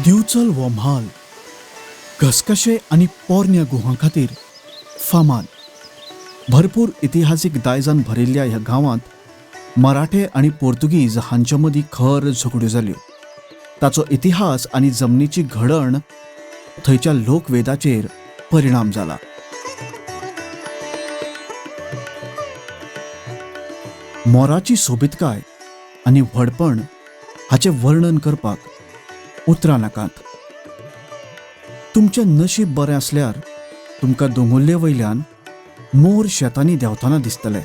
दिवचल हो म्हाल घसघशे आनी पोरण्या गुहां खातीर फामाद. भरपूर इतिहासीक दायजान भरिल्ल्या ह्या गांवांत मराठे आनी पोर्तुगीज हांचे मदीं खर झगड्यो जाल्यो. ताचो इतिहास आनी जमनीची घडण थंयच्या लोकवेदाचेर परिणाम जाला. मोराची सोबीतकाय आनी व्हडपण हाचें वर्णन करपाक उतरां नाकात. तुमचें नशीब बरें आसल्यार तुमकां दोंगुल्ले वयल्यान मोर शेतांनी देंवतना दिसतले.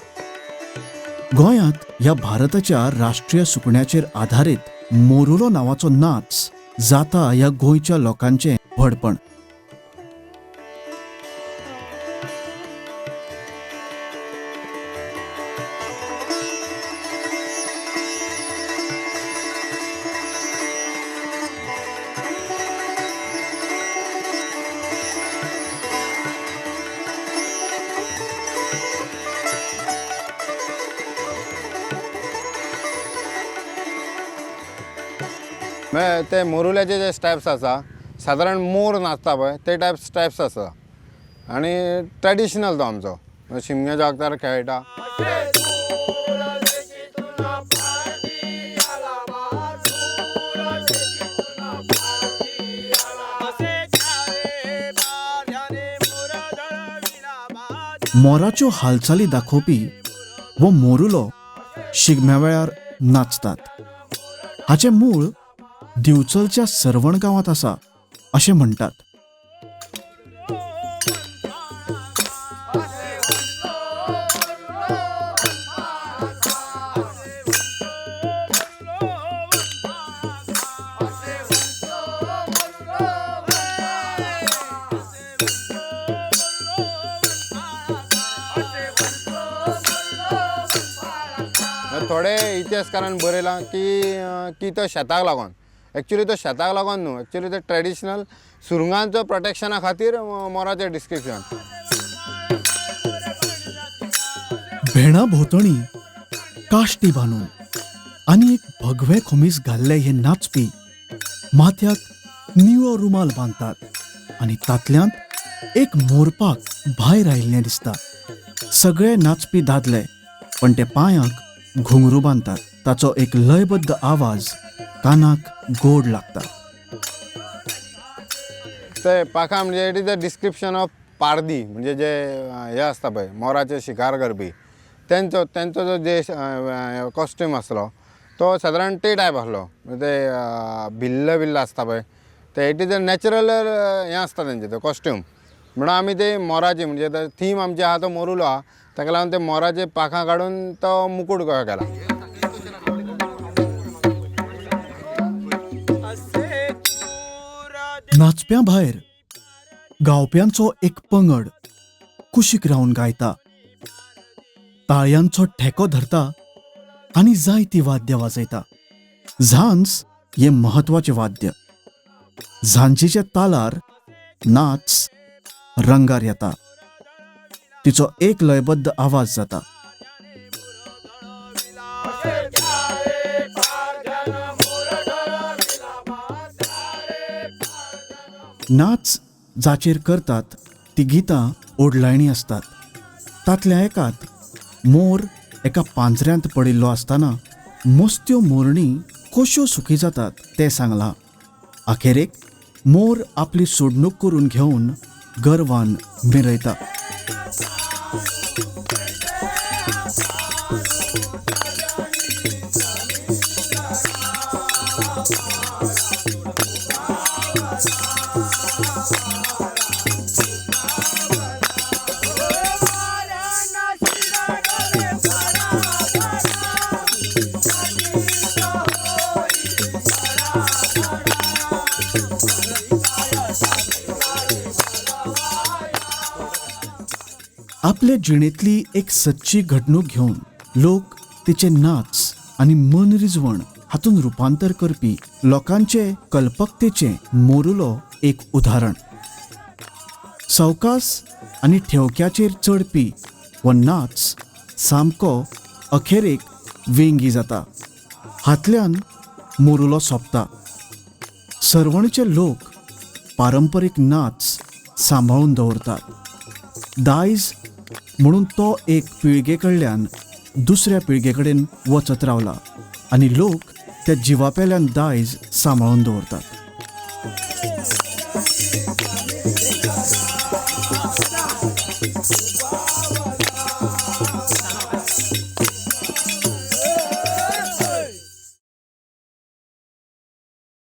गोंयांत ह्या भारताच्या राष्ट्रीय सुकण्याचेर आधारीत मोरुलो नांवाचो नाच जाता ह्या गोंयच्या लोकांचें व्हडपण. म्हळ्यार ते मोरुल्याचे जे स्टेप्स आसा, सादारण मोर नाचता पळय ते टायप स्टेप्स आसा आनी ट्रेडिशनल तो आमचो शिमग्याच्या वखदार खेळटा. मोराच्यो हालचाली दाखोवपी वो मोरुलो शिगम्या वेळार नाचतात. हाचें मूळ दिवचलच्या सरवण गांवांत आसा अशें म्हणटात. थोडे इतिहासकारान बरयलां की की तो शेताक लागून, एक्चुली तो शेताक लागून न्हू, एक्चुली ते ट्रेडिशनल सुरंगांचो प्रोटेक्शना खातीर मोराचें डिस्क्रिप्शन. भेणा भोंवतणी काश्टी बांदून आनी एक भगवे खोमीस घाल्ले हे नाचपी माथ्याक निळो रुमाल बांदतात आनी तातल्यांत एक मोरपाक भायर आयिल्लें दिसता. सगळे नाचपी दादले पण ते पांयांक घुंगरू बांदतात. ताचो एक लयबद्ध आवाज कानाक गोड लागता. ते पाखां म्हणजे it is a description of Pardhi, म्हणजे जे हे आसता पळय मोराचे शिकार करपी तेंचो तेंचो जो जे कॉस्ट्यूम आसलो तो सादारण ते टायप आसलो. ते भिल्ल बिल्ल आसता पळय ते it is a natural हें आसता तेंचें तो कॉस्ट्यूम. म्हणून आमी ते मोराचे म्हणजे थीम आमची आहा तो मोरुलो आहा, ताका लागून ते मोराचे पाखां काडून तो मुकूट कसो केला. नाचप्यां भायर गावप्यांचो एक पंगड कुशीक रावन गायता, ताळयांचो ठेको धरता आनी जायतीं वाद्यां वाजयता. झांज हें म्हत्वाचें वाद्य. झांजीच्या तालार नाच रंगार येता. तिचो एक लयबद्ध आवाज जाता. नाच जाचेर करतात ती गितां ओडलायणी आसतात. तांतल्या एकांत मोर एका पांजऱ्यांत पडिल्लो आसतना मस्त्यो मोरणी कश्यो सुखी जातात तें सांगलां. अखेरेक मोर आपली सोडणूक करून घेवन गर्वान मिरयता. आपले जिणेंतली एक सच्ची घडणूक घेवन लोक तिचे नाच आनी मनरिजवण हातूंत रुपांतर करपी लोकांचे कल्पकतेचें मोरुलो एक उदाहरण. सवकास आनी ठेवक्याचेर चडपी हो नाच सामको अखेरेक वेंगी जाता. हातल्यान मोरुलो सोंपता. सर्वणचे लोक पारंपरीक नाच सांबाळून दवरतात. दायज म्हणून तो एक पिळगे कडल्यान दुसऱ्या पिळगे कडेन वचत रावला आनी लोक त्या जिवापेल्यान दायज सांबाळून दवरतात.